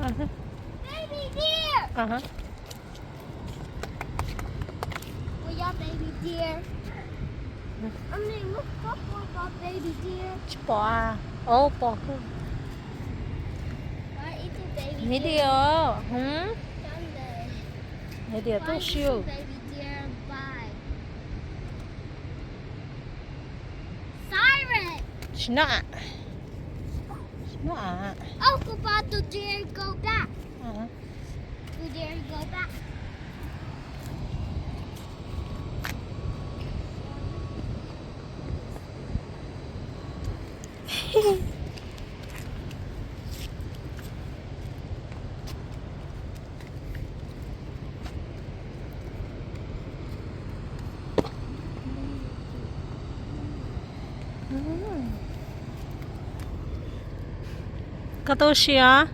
Baby deer. Ua yog baby deer. I mean, look up for the baby deer. Tsis pom a? Ov, pom kawg. Why is the baby deer? Nws tias, hm? Nws tias tub si. Why is the baby deer by? Siren. Tsis noj a. Tsis noj a. Oh, goodbye, the deer go back. Go there, go back. Koj tub si os?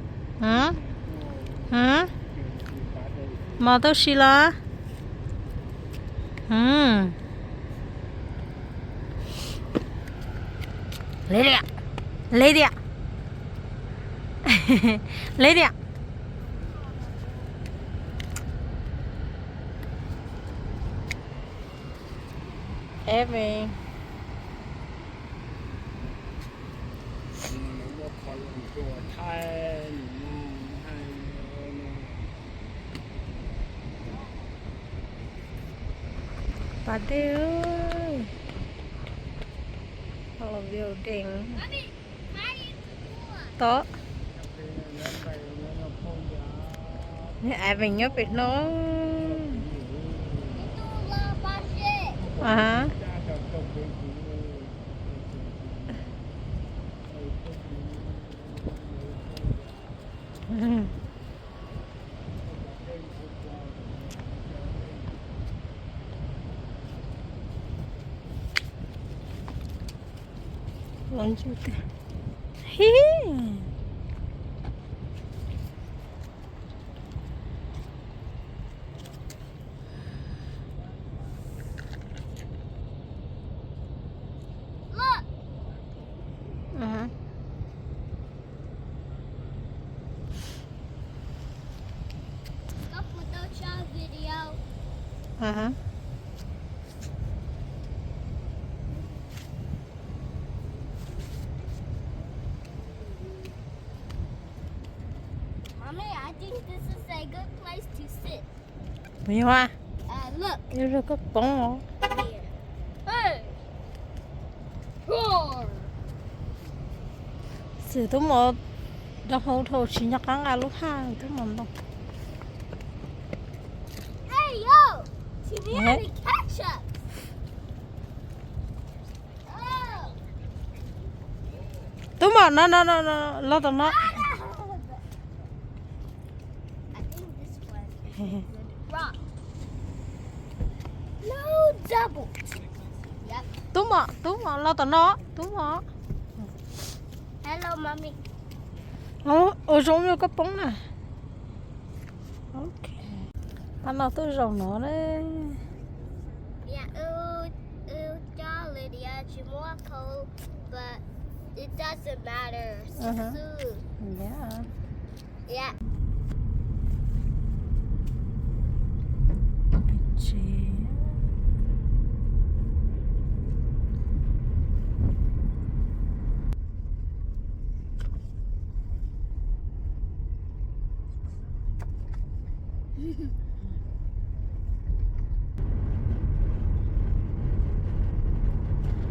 Mos tub si los? Lev tiag, lev tiag, lev tiag. Evan. Pas dej, los view dees. Tod, Evan nyob pem no. Los ntsuj tiag. Hib. Mommy, I think this is a good place to sit. Yog a, ib zaug koj poob os. Xwm tub mos rau hauv dhau tsis nco qab nqa lub haj tub mos ntoo. Tub mos no no no, los tom no. Tub mos, tub mos, los tom no, tub mos. Ua zoo li koj poob na. Pab no twb zaum no na.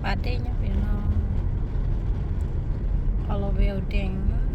Pas dej nyob pem no, Colorado Dam.